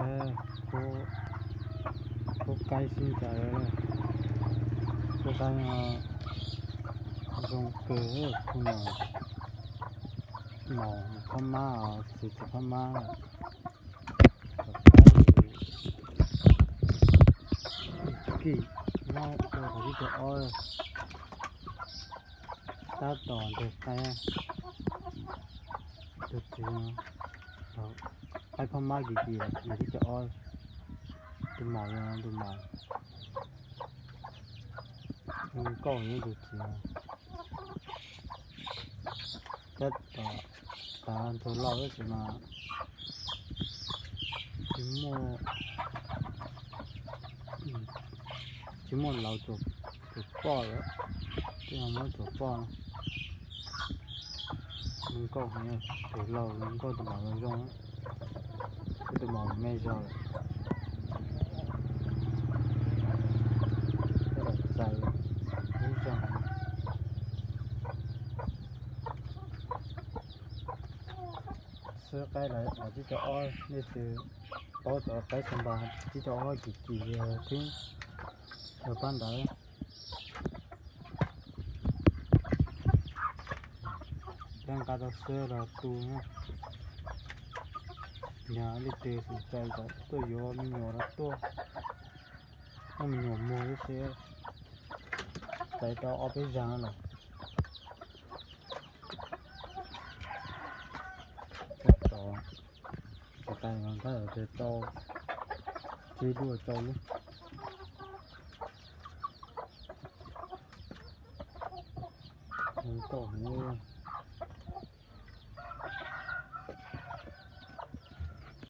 ເອີ ໂຄ ໂຄໄກຊິນໃຈເລີຍ ໂຄໄກ ເອີ ລົງເກີເອີ ຄຸນນະ ໝໍພະມ້າ ສິດພະມ້າ ກັບໄປ ກິນເນາະ ເອີ ເຂົາຊິຈະເອົາ ຕາຕອນແຕ່ໄກ ຕົວຈິງ ໄປພະມ້າກີ່ໆ ທີ່ຈະເອົາ ຕົວໝໍ ຕົວໝໍ ມັນກໍມີຕົວຈິງ ແຕ່ ຕາ ຕາໂຕເລົ່າຊິມາ ຊິໂມ ອືມ ຊິໂມເລົ່າຈົບ ຈົບປໍແລ້ວ ຊິເອົາມາຈົບປໍ ມັນກໍໃຫ້ໂຕເລົ່າ ມັນກໍຕະມາລົງ ຕະມາແມ່ເຈົ້າ ໃຈ ຮູ້ຈັກ ເສື້ອໄກ່ຫຼາຍ ອາດຈະອອຍ ນີ້ຄື ເອົາຕໍ່ໄກ່ສຳບາຍ ທີ່ຈະອອຍກີ່ໆ ເທື່ອເຖິງ ເທື່ອປານໃດ ດັ່ງການເອົາເສື້ອລາວຕູນະ ຢ່າລິເຕສົນໃຈກັບຕົວໂຍມີໂຍລະຕົວ ມັນໂຍໂມເຊ ໃສ່ຕໍ່ເອົາໄປຢ່າງລະ ຕໍ່ ສະໄຕມັນຖ້າຈະຕໍ່ ທີ່ດ້ວຍເຈົ້າ ມັນຕໍ່ນີ້